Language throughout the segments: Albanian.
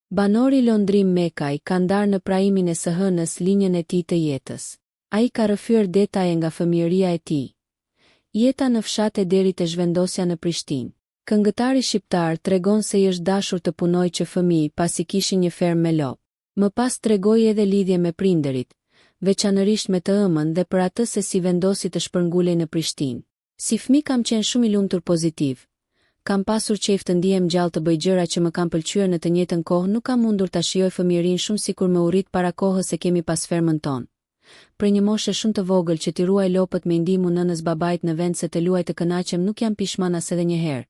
Banori Londrim Mekaj ka ndarë në prime-in e së hënës linjën e tij të jetës. Ai ka rrëfyer detaje nga fëmijëria e tij. Jeta në fshat e deri te zhvendosja në Prishtinë. Këngëtari shqiptar tregon se i është dashur të punojë që fëmijë pasi kishin një fermë me lopë. Më pas tregoi edhe lidhje me prindërit, veçanërisht me të ëmën dhe për atë se si vendosi të shpërngulej në Prishtinë. Si fëmijë kam qenë shumë i lumtur pozitiv. Kam pasur qejf të ndihem gjallë të bëj gjëra që më kanë pëlqyer në të njëjtën kohë nuk kam mundur ta shijoj fëmijërinë shumë sikur me u rrit para kohës e kemi pas fermën tonë. Prej një moshe shumë të vogël që t'i ruaj lopët me i ndihmu nënës babait në vend se të luaj të kënaqem nuk jam pishman as edhe një herë.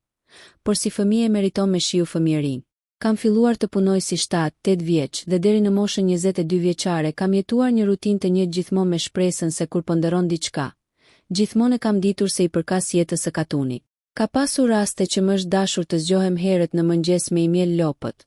Por si fëmijë e meriton me shiju fëmijërinë. Kam filluar të punoj si shtatë, tetë vjeç dhe deri në moshën 22 vjeçare kam jetuar një rutinë të njëjtë gjithmonë me shpresën se kur po ndërron diçka. Gjithmonë e kam ditur se i përkas jetës së katunit. Ka pasur raste që më është dashur të zgjohem herët në mëngjes me i mjel lopët.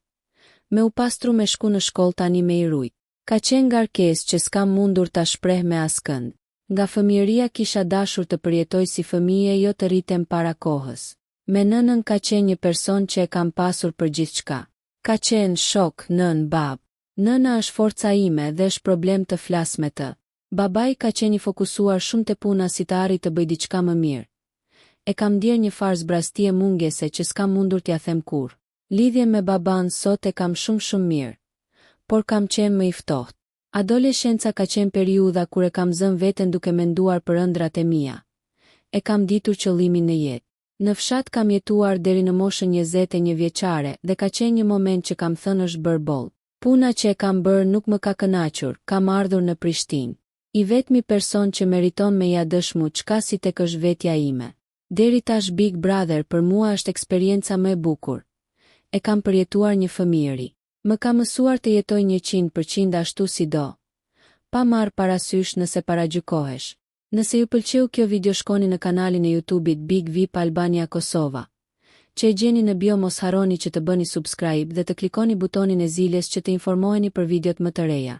Me u pastru me shku në shkollë tani me i rujt. Ka qenë ngarkesë që s'kam mundur ta shpreh me askënd. Nga fëmijëria kisha dashur të përjetoj si fëmijë e jo të rritem para kohës. Me nënën ka qenë një person që e kam pasur për gjithçka. Ka qenë shok, nënë, babë. Nëna është forca ime dhe është problem të flas me të. Babai ka qenë i fokusuar shumë te puna si të arrijë të bëj diçka më mirë. E kam ndjerë një farë zbraztie mungese që s'kam mundur t'ia them kurrë. Lidhjen me babanë sot e kam shumë shumë mirë. Por kam qenë më i ftohtë. Adoleshenca ka qenë periudha kur e kam zënë veten duke menduar për ëndrrat e mia. E kam ditur qëllimin në jetë. Në fshat kam jetuar deri në moshën 21 vjeçare dhe ka qenë një moment që kam thënë është bërë boll. Puna që e kam bërë nuk më ka kënaqur, kam ardhur në Prishtinë. I vetmi person që meriton me ia dëshmu çka si tek është vetja ime. Deri tash Big Brother për mua është eksperienca më e bukur. E kam përjetuar një fëmijëri. Më ka mësuar të jetoj 100% ashtu si do. Pa marrë parasysh nëse paragjykohesh. Nëse ju pëlqeu kjo video shkoni në kanalin e YouTube-it Big Vip Albania Kosova. Që e gjeni në bio mos harroni që të bëni subscribe dhe të klikoni butonin e ziles që të informoheni për videot më të reja.